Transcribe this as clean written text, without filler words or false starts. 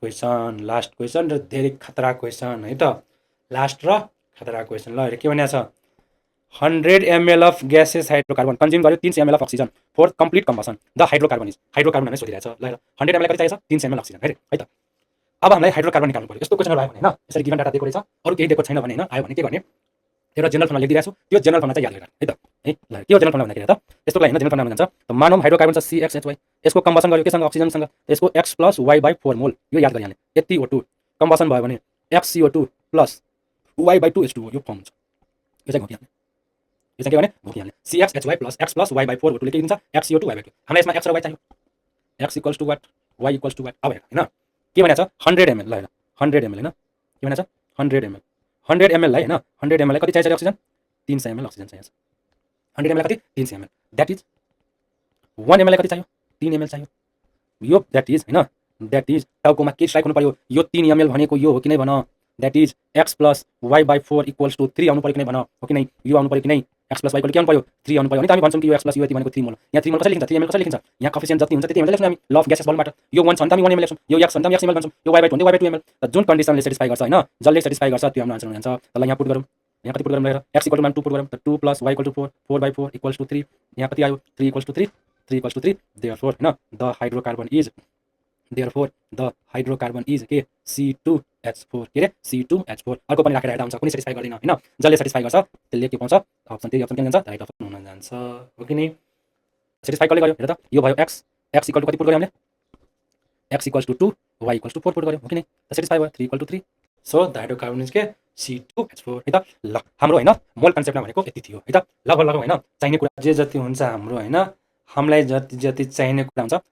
Question र धेरै खतरा क्वेसन है त। लास्ट र खतरा क्वेसन ल हेर के भनेको छ 100 ml of gases hydrocarbon consume गर्यो 300 ml of oxygen for complete combustion the hydrocarbon is hydrocarbon भनेर सोधिरहेछ ल 100 ml कति चाहिन्छ 300 ml अक्सिजन है त। अब हामीलाई हाइड्रोकार्बन निकाल्नु पर्यो। यस्तो क्वेसनहरु आयो भने हैन यसरी गिभन डाटा दिएको रहेछ अरु केही दिएको छैन भने हैन आयो भने के गर्ने एउटा जनरल फर्मुला लेखिदिरहेछु त्यो जनरल फर्मुला चाहिँ याद गरेर है त है ल के हो जनरल फर्मुला भन्दाखेरि त यस्तो लागि हैन जनरल फर्मुला भन्छ त मानौँ हाइड्रोकार्बन छ CXHY यसको कम्बसन गर्यो केसँग अक्सिजनसँग यसको X + Y/4 मोल यो याद गरिहाल्ने यति O2 कम्बसन भयो भने XCO2 + Y/2H2O यो फर्म हुन्छ यो चाहिँ घोकिहाल्ने यो चाहिँ के भने घोकिहाल्ने CXHY + X + Y/4 O2 ले के दिन्छ XCO2 Y/2 हामीलाई यसमा X र Y चाहियो X = what Y = what अब हेर हैन के भनेको छ 100 ml ल हेर 100 ml हैन के भनेको छ 100 ml 100 ml लाई हैन 100 ml लाई कति चाहिन्छ अक्सिजन 300 ml अक्सिजन चाहिन्छ 100 ml कति 300 ml दैट इज 1 ml लाई कति चाहियो 3 ml चाहियो यो दैट इज हैन दैट इज टाउकोमा के स्ट्राइक हुनु पर्यो यो 3 ml भनेको यो हो कि नै भन दैट इज X + Y/4 = 3 आउनु पर्यो कि नै भन हो कि नै यो आउनु पर्यो कि नै X + Y = के आउनु पर्यो 3 आउनु पर्यो अनि त हामी भन्छौं कि यो X + यो यति भनेको 3 मोल यहाँ 3 मोल कसरी लेखिन्छ 3 ml कसरी लेखिन्छ यहाँ कोएफिसिएन्ट जति हुन्छ त्यति ml लेख्छौं हामी ल अफ ग्यासेस भोल्युमबाट यो 1 छ भने त हामी 1 ml लेख्छौं यो X छ भने त हामी X ml भन्छौं यो Y/2 भने त Y/2 ml त जुन कन्डिसनले सेटिस्फाई गर्छ हैन जसले सेटिस्फाई गर्छ त्यो हाम्रो आन्सर हुन जान्छ ल यहाँ पुट गरौँ यहाँ कति पुट गरौँ ल X = 2 पुट गरौँ त 2 + Y = 4 4/4 = 3 यहाँ कति आयो 3 = 3 3 = 3 देयरफोर हैन the hydrocarbon is therefore the hydrocarbon is के C2H4 के रे C2H4 अर्को पनि राखेर हेर्दा हुन्छ कुनै सेटिस्फाई गर्दैन हैन जसले सेटिस्फाई गर्छ त्यसले के पाउँछ अप्सन त्यही अप्सन के जान्छ राइट अप्सन हुन जान्छ हो कि नै सेटिस्फाई कसले गर्यो हेर त यो भयो X X = कति पुट गर्यो हामीले X = 2 Y = 4 पुट गर्यो हो कि नै त सेटिस्फाई भयो 3 = 3 सो द हाइड्रोकार्बन इज के C2H4 है त ल हाम्रो हैन मोल कन्सेप्टमा भनेको यति थियो है त लगभग हैन चाहिने कुरा जे जति हुन्छ हाम्रो हैन हामीलाई जति जति चाहिने कुरा हुन्छ